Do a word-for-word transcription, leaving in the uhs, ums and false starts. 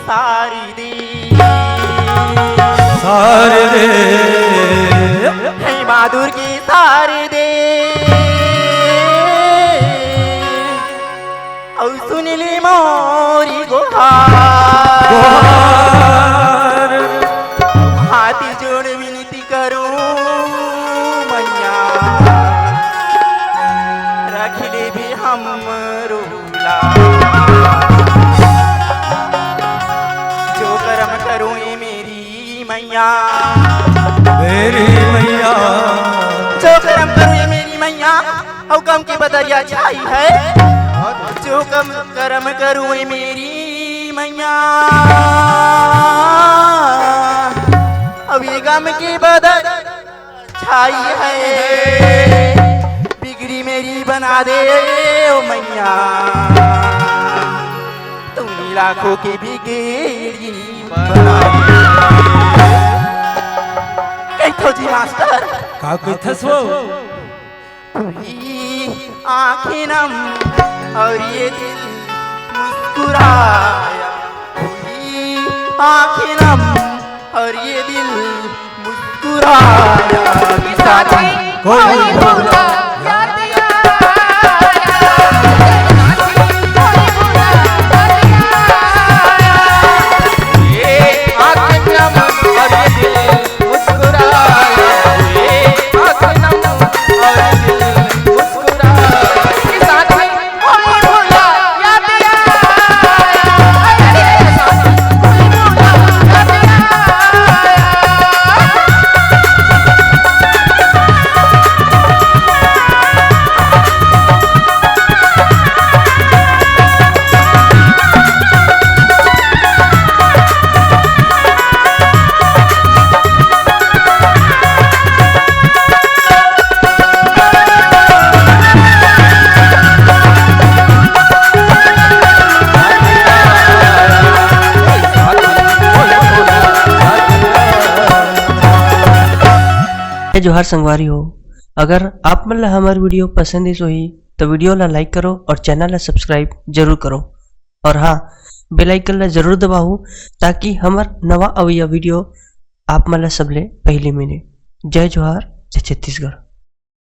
शारदे, शारदे, हे माँ दुर्गे शारदे, अउ सुन ले मोरी गोहार। गोहार। हाथ जोड़ विनती करूं मैया, रख ले भी हमरो ला। जो करम करूं ए मेरी मैया, मेरी मैया। जो करम करूं ए मेरी मैया, अउ गम के बदरिया छाई है। जो कम करम करूं ए मेरी मैया, अउ ये गम के बदर छाई है, बिगड़ी मेरी बना दे ओ मैया, तुम लाखों की बिगड़ी बना दे। कहिथो जी मास्टर। का कहिथस वो? ये आंखें नम और ये दिल मुस्कुराया, ये आंखें नम और ये दिल मुस्कुराया। साथी कोई बोला याद आया। ये आंखें नम और ये दिल मुस्कुराया, ये आंखें नम और ये दिल मुस्कुराया। साथी जय जोहार संगवारी हो, अगर आप मन ला हमर video पसंद आइस होही, तो video ला like करो और channel ला subscribe जरूर करो। और हाँ, bell icon ला जरूर दबाहू, ताकि हमर नवा अवइया video आप मन ला सबले पहली मिले। जय जोहार, जय छत्तीसगढ़।